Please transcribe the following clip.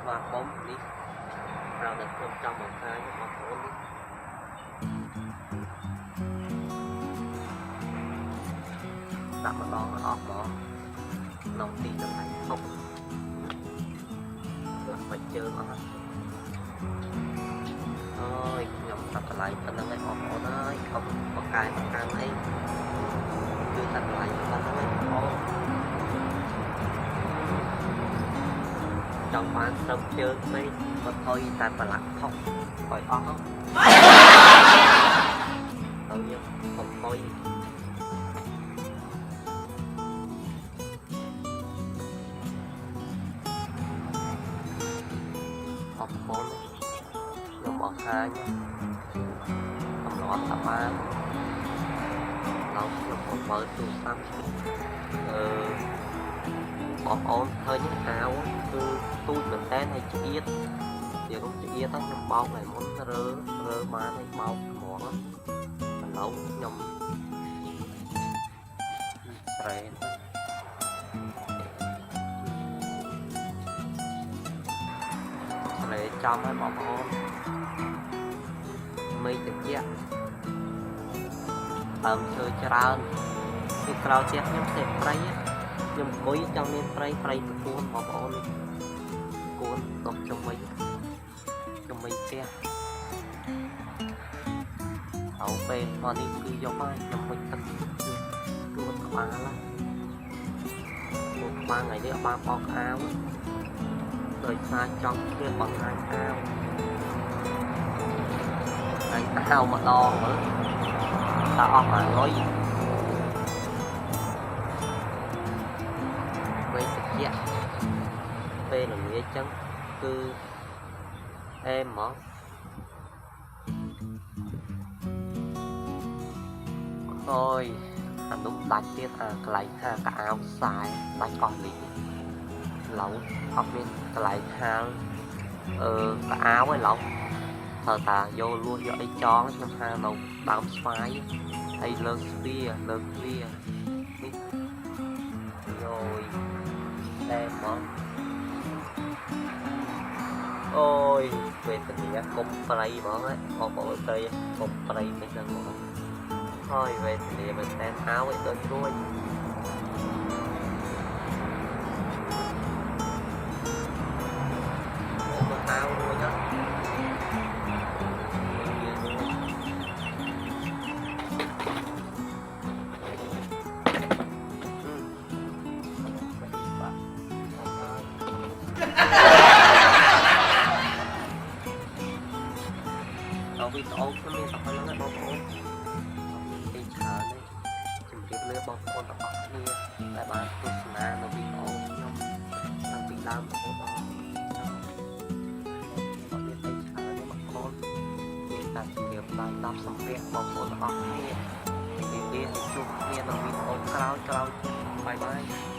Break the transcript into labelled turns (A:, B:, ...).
A: ស្វាគមន៍នេះអាវដែលខ្ញុំចង់បង្ហាញបងប្អូននេះដាក់ម្ដងអស់ហ្មងក្នុងទីកន្លែងធំបាច់ជើងអស់អើយខ្ញុំតាត់តម្លៃប៉ុណ្្នឹងឯងបងប្អូនអើយកុំបកកែបកាន់អីគឺតាត់តម្លៃប៉ុណ្្នឹងឯងបងប្អូនចង់បានត្រឹមជើងពេកបន្ថយតែប្រឡាក់ថុកឲ្យអស់ទៅយើងបន្ថយ បងប្អូនខ្ញុំបង្ហាញកំណត់តាបានដល់ខ្ញុំក៏បើទូរស័ព្ទអឺបងប្អូនឃើញអាវគឺទូចមែនតើហើយឆ្អៀតជារុំឆ្អៀតខ្ញុំបោកឲ្យមុនរើរើបានហើយបោកហ្មងឥឡូវខ្ញុំស្រែស្រែចំហើយបងប្អូនមេឃត្រជាក់ដើមឈើច្រើនពីក្រោយផ្ទះខ្ញុំផ្ទះព្រៃខ្ញុំអង្គុយចង់មានព្រៃព្រៃតកួនបងប្អូននេះគួនដុះជំវិញជំវិញផ្ទះហើយពេលមកនេះគឺយកហើយខ្ញុំវិញទឹកគួនក្បាលហ្នឹងគួនក្បាលថ្ងៃនេះអត់បានបោកអាវដោយសារចង់គ្នាបង្ហាញអាវហើយអាវម្ដងមើលតើអស់មួយលុយពេលតិចពេលល្ងាចចឹងគឺអែមហ្មងអូយអានោះដាច់ទៀតអាកន្លែងហាកអាវខ្សែដាច់អស់លីងឡូវអត់មានកន្លែងហាលអឺកអាវឯឡូវត្រូវតាយកលួសយកអីចងខ្ញុំហាលនៅដើមស្វាយហើយលើកស្វាលើកវានេះយតែហ្មងអូយវេទនាគុំប្រៃហ្មងបងប្អូនទៅគុំប្រៃមិនដឹងហ្មងហើយវេទនាមែនតើអាវឲ្យដូចរួចមើលអាវរួចអត់ងាយរួច បាទដល់វីដេអូខ្ញុំមានតែប៉ុណ្្នឹងឯងបងប្អូនអត់មានទេច្រើនទេជំរាបលាបងប្អូនទាំងអស់គ្នាដែលបានទស្សនានៅវីដេអូខ្ញុំតាំងពីដើមរហូតដល់ចប់អត់មានអីច្រើនទេបងប្អូនមានតែជំរាបដៃ10សម្ភារបងប្អូនទាំងអស់គ្នាជំរាបលាហើយជួបគ្នានៅវីដេអូក្រោយៗទៀត bye bye.